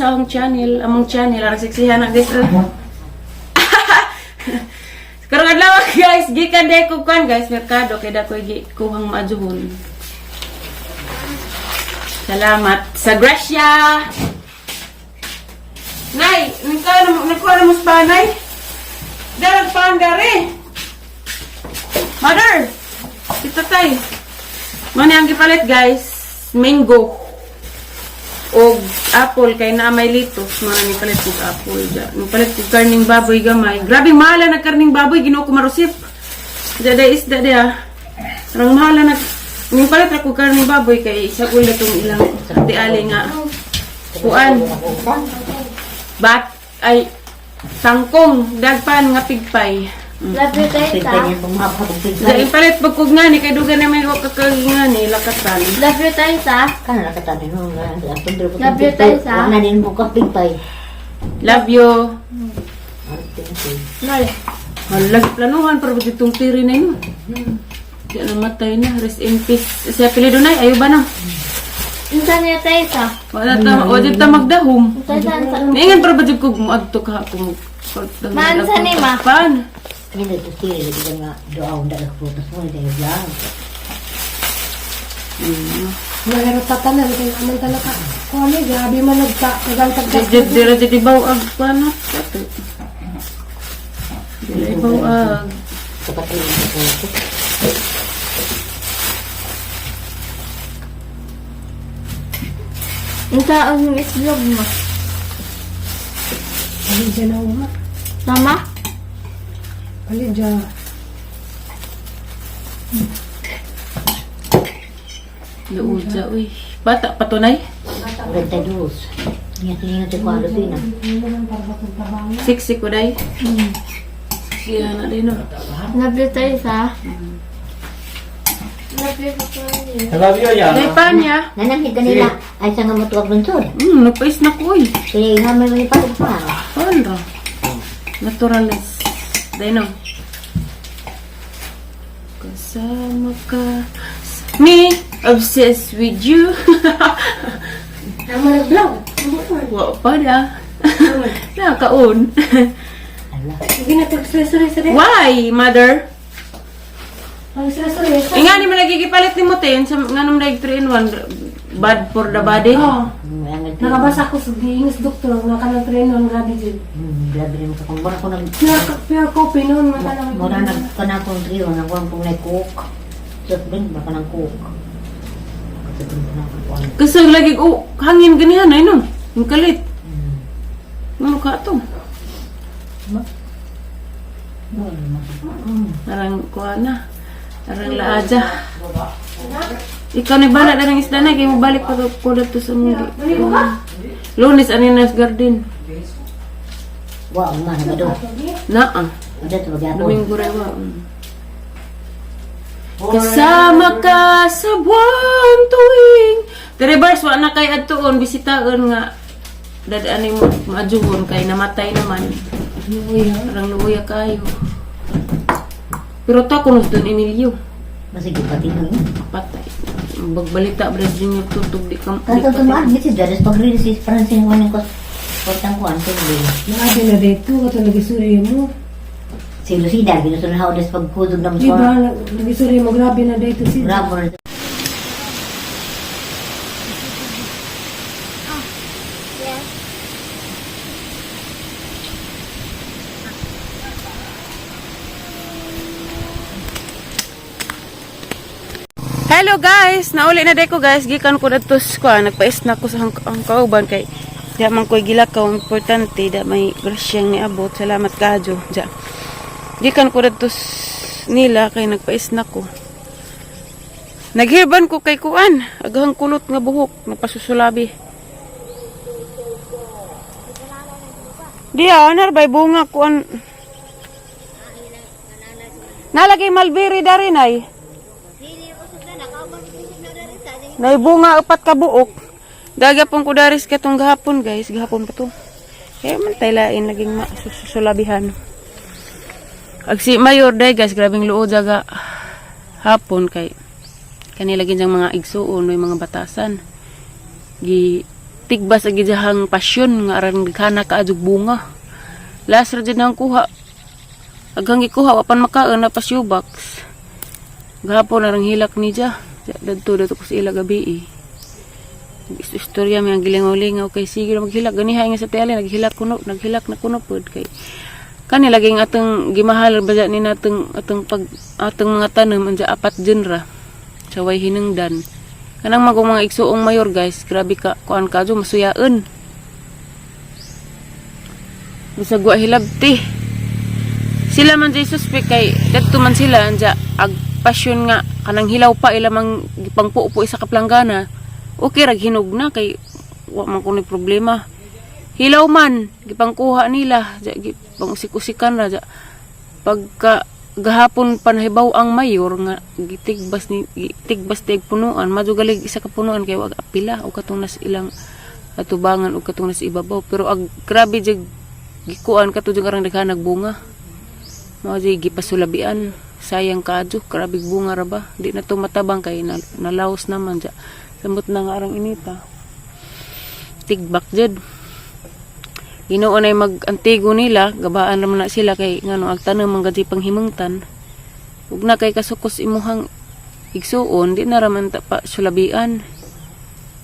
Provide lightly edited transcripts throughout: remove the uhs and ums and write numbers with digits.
sa akong channel, among channel arang seksihan na, guys. Karong adlaw, guys, gikan day ko kuan, guys, merkado kay dako gi kuhang maadjuhon. Salamat sa grasya. Nay, nagkuha na mo sa panay? Darag pandare. Mother! Si tatay. Mani ang gipalit, guys. Mango. Og apple kay naa may litos. Mana ni palit og apple ja. Ni palit og karning baboy gamay. Grabe mahal na karning baboy, Ginoo ko marusip. Dada isda dia. Rang mahal na ni palit ra ko karning baboy kay sa ulo tong ilang di ali nga kuan. Bat ay tangkong dagpan nga pigpay. Love you, Tessa. Sa ipalit pagkog nga ni kay dugan na may kakag nga ni lakatan. Love you, Tessa. Kana nakatanin mo nga. Love you, Tessa. Wala din mo ka pigpay. Love you. Nol. Halag planuhan pero ba't itong tiri na yun? Di na matay na. Rest in peace. Sa apelido na, ayo ba na? Unsa niya, Tessa? Wala ta, wala ta magdahom. Tessa, unsa? Niingan pero ba't ko muadto ka ako mag. Maan sa ni, ma? Pan. Hindi to tiri lagi nga doaw da prutas mo dai vlog. Wala na tatanan kay aman talaga. Kuan eh, grabe man nagta kagantag. Dira dyan ibaw ag paano? Dira ibaw ag. Kapatid ko. Unsa ang itlog mo? Palidya na uma. Mama? Palidya. Luudya, uy. Bata pa to, nay? 42. Ingat ingat ko alos ina. Siksi ko, day. Siya na din, no? Love you, Tessa. Love you, Papa. I love you, Day Yana. pa niya. Nanang kanila ay sa nga mo tuwag lungsod. Nagpais na ko, uy. Kaya nga may may pa pa. Ano? Naturales. Day, no? Kasama ka. Me, obsessed with you. Tama na vlog. Wa pa na. Nakaon. Ala. Hindi na tag-suri-suri. Why, mother? Ang suri-suri. Eh, nga ni man nagigipalit ni mo, te. Sa nga nung like 3 in 1, bad for the body. Oh, Ang nakabasa ko sa giingos doktor nga kanang trenon grabe jud. Grabe rin ko kung ko nag Pure coffee noon man tanang. mura nag kana kong trio nang kuan kong nay cook. So din baka nang cook. Kasi din na kuan. Kasi lagi, oh, hangin ganihan, ay no. Yung kalit. Ano ka to? Arang kuha na. Arang laaja. Ikaw ni bala na ng isda na, kaya mo balik pa ko dito sa mga. Lunes, ano na garden? Wa man na do. Naa. Ada to gyapon. Domingo rewa. Kasama ka sa buwan tuwing. Tere bars, wa na kay adtuon, bisitaon nga dadaan mo maajuhon kay namatay naman. Luya. Parang luya kayo. Pero ta kunos Don Emilio. Masige pati no. Patay. Bagbalita Brad Junior tutug di ka. di Kato patay. tumaan si Darius pag si Francine kuan ko. Portang kuan ko din. Naadi na dito kato nagisuri mo. Si Lucida ginusun ha des pagkudog na mo Di ba nagisuri mo grabe na dito si. Bravo na. Hello guys, nauli na day ko, guys, gikan ko dadto sa kuan, nagpais na ko sa ang kauban kay di man ko'y gilakaw, importante da may grasyang niabot. Salamat kadyo. Ja. Gikan ko dadto nila kay nagpais na ko. Naghirban ko kay kuan, aghang kulot nga buhok, napasusulabi. Di ah, narbay bunga kuan. Nalagay malbiri dari nay. Nay bunga upat ka buok. Dagapon ko daris katong gahapon, guys, gahapon pa to. Kaya man tay lain laging masusulabihan. Ag si Mayor day, guys, grabing luod daga hapon kay kanila ginyang mga igsuon may mga batasan. Gi Gitigbas ang gijahang pasyon nga aran daghana ka adug bunga. Last ra jud nang kuha. Aghang gikuha wa pan makaon na pa shoebox. Gahapon arang hilak ni ja. Dadto dadto ko sa ila gabi eh. Istorya may ang gilingaw-lingaw kay sige ra maghilak ganihay nga sa tele naghilak kuno, naghilak na kuno pod kay kani laging atong gimahal ba ni natong atong pag atong mga tanom anja apat genre sa way hinungdan kanang magong mga igsuong mayor, guys. Grabe ka kuan kadyo, masuyaon bisag wa hilabti. Sila man jay suspect kay dadto man sila anja ag pasyon nga kanang hilaw pa ila mang gipangpuo isa ka planggana. Okay rag hinog na kay wa man kunoy problema. Hilaw man gipangkuha nila ja, gipang-usik-usikan ra ja. Pagka gahapon panahibaw ang mayor nga gitigbas ni gitigbas tig punuan, madyo galig isa ka punuan kay wag apila o katong nas ilang atubangan o katong nas ibabaw, pero ag grabe jig gikuan kato jud karang daghan bunga. Mao jud gipasulabian. Sayang kadyo, grabe bunga ra ba. Di na to matabang kay nalaos naman ja. Samot na nga arang inita. Tigbak jud. Ginoo ay mag-antigo nila, gabaan naman na sila kay ngano ag tanom man gadi panghimungtan. Ug na kay kasukos imuhang igsuon, di na raman ta pa sulabian.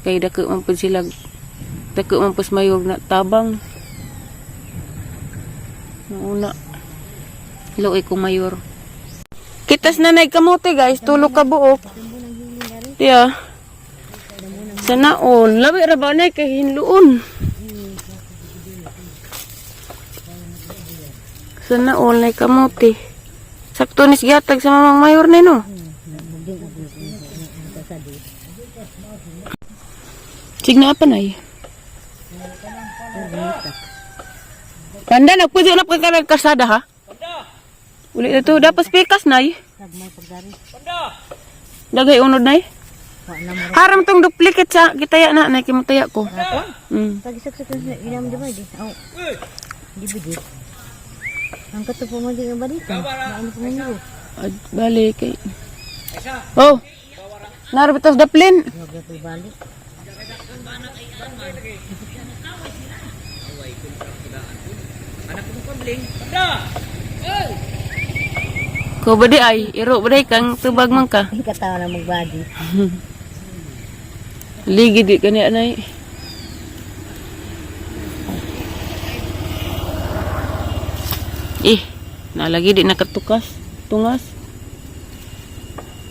Kay dako man pud sila, dako man pud mayor na tabang. Nauna. Luoy ko mayor. Kitas na nay kamote, guys, tulo ka buok. Tiya. Sana all. Labi ra ba nay kay hinluon. Sana all nay kamote. Sakto ni gihatag sa mamang mayor ni no. Sige na pa nay. Panda, nagpwede na pa ka kasada ha? Uli na to, dapat pikas nay. Dagay unod nay. Haram tong duplicate sa gitaya na nay kimutaya ko. Pagisaksak na inam di ba di? Oh. Di ba di? Ang katupo mo di nga balita. Maano po mo. Ad, bali kay. Oh. Narabitas daplin. Huwag na balik. Ko ba di ay iro ba di kang tubag man ka. Ay katawa na magbadi. Ligi di kani anay. Eh, nalagi di nakatukas, tungas.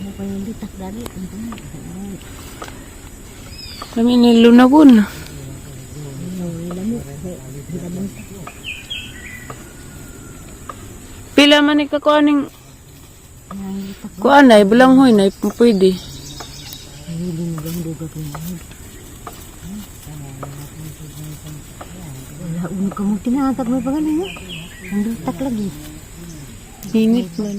Ano pa yung bitak dali? Kami ni lunawon. Pila man ni kakuaning kuan ay bulanghoy na pwede. Wala uno ka mo tinatag may pagaling. Ang bitak lagi. Init man.